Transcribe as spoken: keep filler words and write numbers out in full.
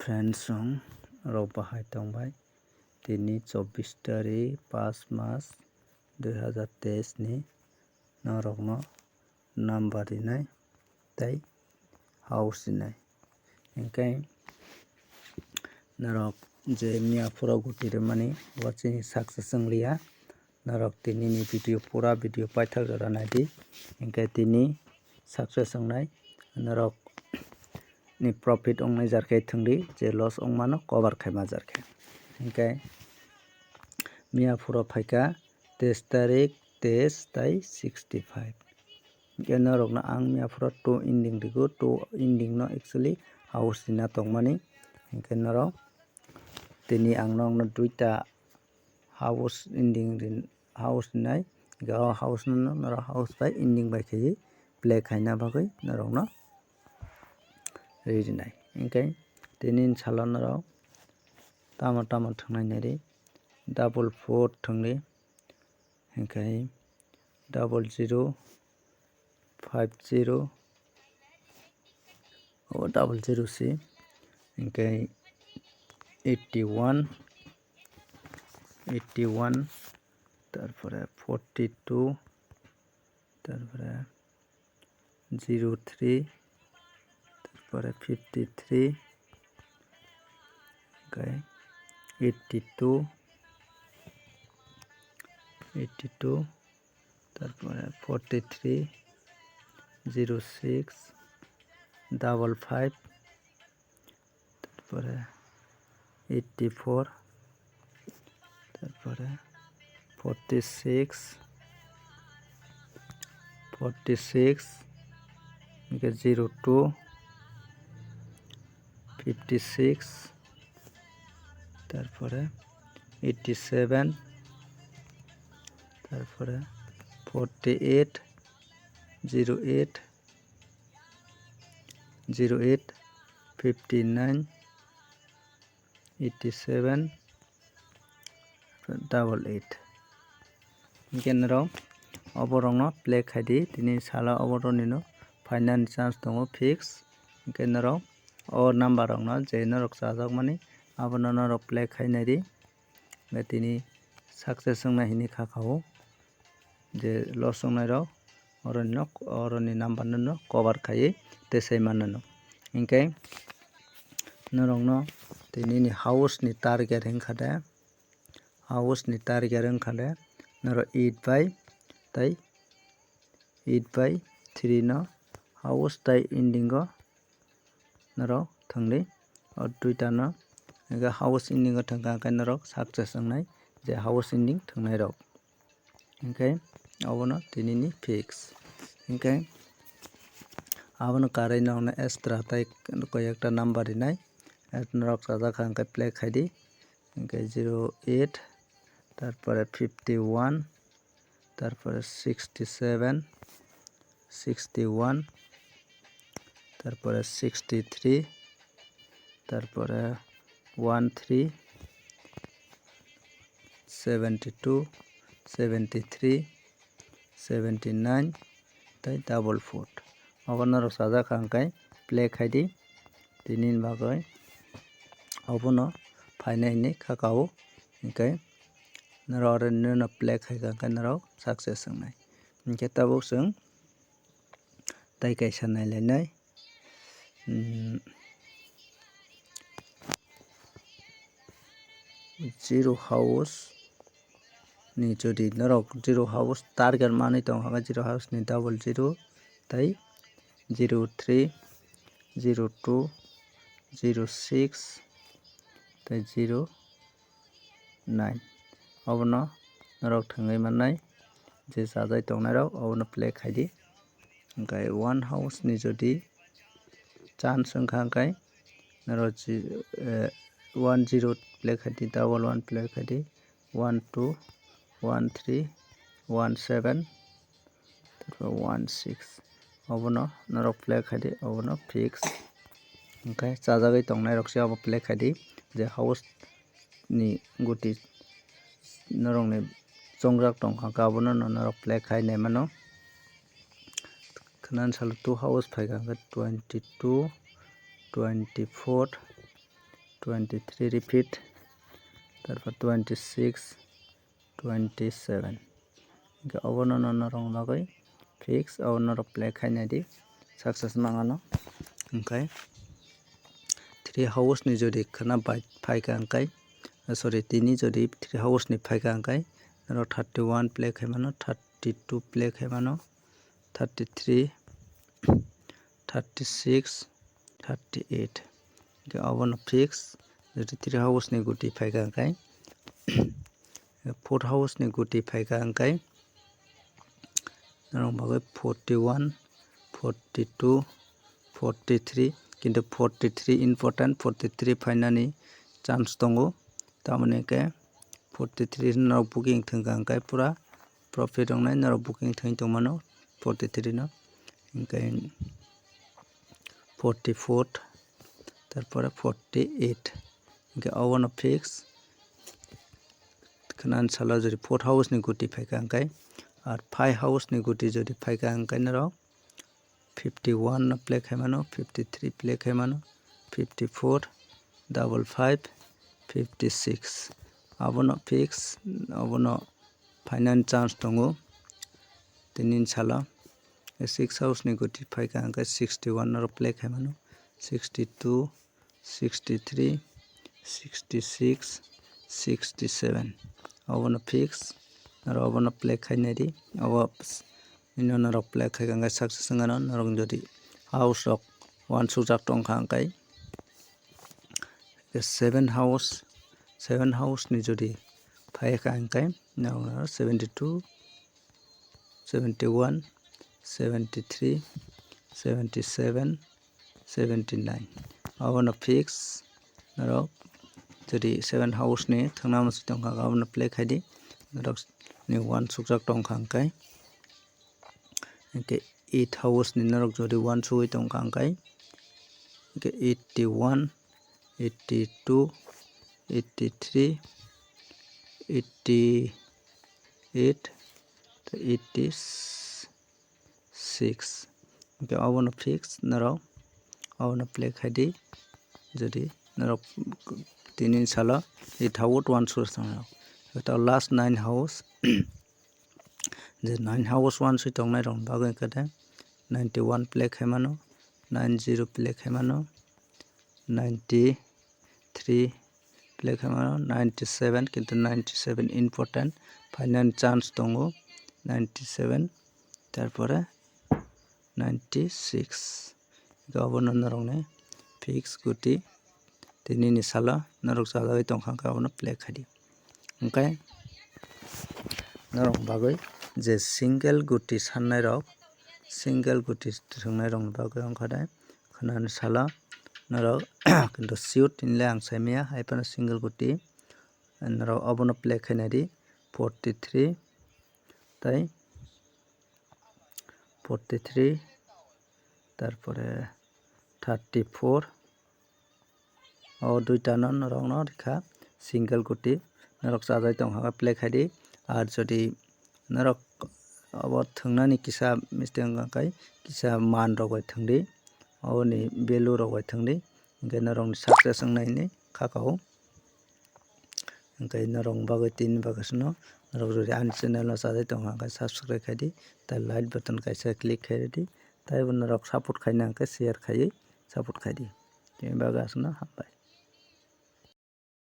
Friends, chwng rok bahai tongbai. Tini chobbish tarik, pas mas, dui hazar teis ni norokno number rinai tei house rinai. Hinkhe norok je miya phuru guti rwmani, bo chini success wngliya. Norok tini ni video, pura video paithak jora naidi. Hinkhe tini success wngnai, norok ni profit wngnai jar khe thwngdi, je loss wngmano cover khaima jar khe. Hinkhe miya phuru phaikha teis tarik, teis tei sixty five. Hinkhe norokno ang miya phuru two ending rigo, two ending no actually house rina tongmani. Hinkhe norok tini ang norokno duita house ending rin-, house rinai, hinkhe o house no norok house bai ending bai khe play khaina bagwi norokno ri rinai. Hinkhe tini salo norok tamo tamo thwngnai naidi, double four thwngdi, hinkhe double zero, five zero, o double zero si, hinkhe eighty one, eighty one, tarpore forty two, tarpore zero three, tarpore fifty three, hinkhe eighty two, eighty two, tarpore forty three, zero six, double five, tarpore eighty four, tarpore forty six, forty six, hinkhe zero two, fifty six, tarpore eighty seven, tarpore forty eight, zero eight, zero eight, fifty nine, eighty seven, double eight. Hinkhe norok oborokno play khaidi, tini salo oboroknino phainani chance tongo fix. Hinkhe norok o number rokno je norok chajakmani abono norok play khainai di. Hinkhe tini success wngnai hinwi kha kha o, je loss wngnai rok oroni no, oroni number no cover khaiwi tei sai manna no. Hinkhe norokno tini ni house ni target hinkha de, house ni target hinkha de norok eight bai tei eight bai three no house tei ending o norok thwngdi. O duita no hinkhe house ending o thwngkha, hinkhe norok success wngnai je house ending thwngnai rok. Hinkhe obono tini ni fix. Hinkhe abono karwi norokno extra tei koi ekta number rinai. Norok chajak kha hinkhe play khaidi. Hinkhe zero eight, tarpore fifty one, tarpore sixty seven, sixty one, tarpore sixty three, tarpore one three, seventy two, seventy three, seventy nine tei double four. Obo norok chajak kha hinkhe play khaidi, tini ni bagwi obono phainai hinwi kha kha o, hinkhe norok oro nino play khai kha hinkhe norok success wngnai. Hinkhe tabuk chwng tei kaisa nailainai, mm, zero house ni jodi norok zero house target manwi tongkha khe zero house ni double zero tei zero three, zero two, zero six tei zero nine. Obono norok thwngwi mannai je chajai tongnairok obono play khaidi. Hinkhe one house ni jodi chance wngkha hinkhe norok ji-, eh, one zero play khaidi, double one play khaidi, one two, one three, one seven, tarpor one six. Obono norok play khaidi, obono fix. Hinkhe chajagwi tongnairok se obo play khaidi, je house ni guti norokni chongjak tongkha, abono norok play khai naimano. Khwnani salo two house phaikha, hinkhe twenty two, twenty four, twenty three repeat, tarpor twenty six, twenty seven. Hwnkhe obono norok bagwi fix, obo norok play khainai di, success mangano. Hwnkhe three house ni jodi khwna bai phaikha hwnkhe, sorry, tini jodi three house ni phaikha hwnkhe norok thirty one play khaimano, thirty two play khaimano, thirty three, thirty six, thirty eight. Hwnkhe obono fix, jodi three house ni guti phaikha hwnkhe, four house ni guti phaikha hwnkhe norok bagwi forty one, forty two, forty three, kintu forty three important, forty three phainani chance tongo. Tamoni hwnkhe forty three norok booking thwngkha hwnkhe pura profit wngnai, norok booking thwngwi tongmano forty three no, hwnkhe forty four, tarpore forty eight, hwnkhe obono fix. Khwnani salo jodi four house ni guti phaikha hwnkhe, ar five house ni guti jodi phaikha hwnkhe norok fifty one no play khaimano, fifty three play khaimano, fifty four, double five, fifty six. Abono fix, abono phainani chance tongo. Tini salo six house ni guti phaikha hwnkhe sixty one norok play khaimano, sixty two, sixty three, sixty six, sixty seven. Obono fix, norok obono play khainai di. Obo ino norok play khaikha hwnkhe success wngano, norok jodi house rok wansukjak tongkha hwnkhe, seven house, seven house ni jodi phaikha hwnkhe norok seventy two, seventy one, seventy three, seventy seven, seventy nine. Obono fix, norok jodi seven house ni thwngna mwswi tongkha, abono play khaidi, norok ni wansukjak tongkha hwnkhe, hwnkhe eight house ni norok jodi wansugwi tongkha hwnkhe, hwnkhe eighty one, eighty two, eighty three, eighty eight, eighty six. Hwnkhe obono fix norok obono play khaidi, jodi norok tini salo eight house wansuk tongnai. Hwnkhe last nine house, je nine house wansuk tongnai rok bagwi hwnkhe ninety one play khaimano, nine zero play khaimano, ninety three play khaimano, ninety seven, kintu ninety seven important phainani chance tongo, ninety seven, tarpore ninety six. Hwnkhe obono norokni fix guti tinini salo norok chajagwi tongkha, hwnkhe obono play khaidi. Hwnkhe norok bagwi je single guti sannai rok, single guti thwngnai rokni bagwi wngkha de khwnani salo norok, kintu sure tinle ang saimaya, hai phano single guti norok obono play khainai di, forty three tei forty three, tarpore thirty four. O duitano norokno rikha single guti, norok chajai tongkha khe play khaidi. Ar jodi norok obo thwngnani kisa mistake wngkha khe kisa man rok bai thwngdi, oboni value rok bai thwngdi, hwnkhe norokni success wngnaini kha kha o. Hwnkhe norok bagwi tini bagwi sano norok jodi ani channel no chajai tongkha hwnkhe subscribe khaidi, tei like button kaisa click khaidi, tei bo norok support khaina hwnkhe share khaiwi support khaidi. Tini bagwi aswkno hambai.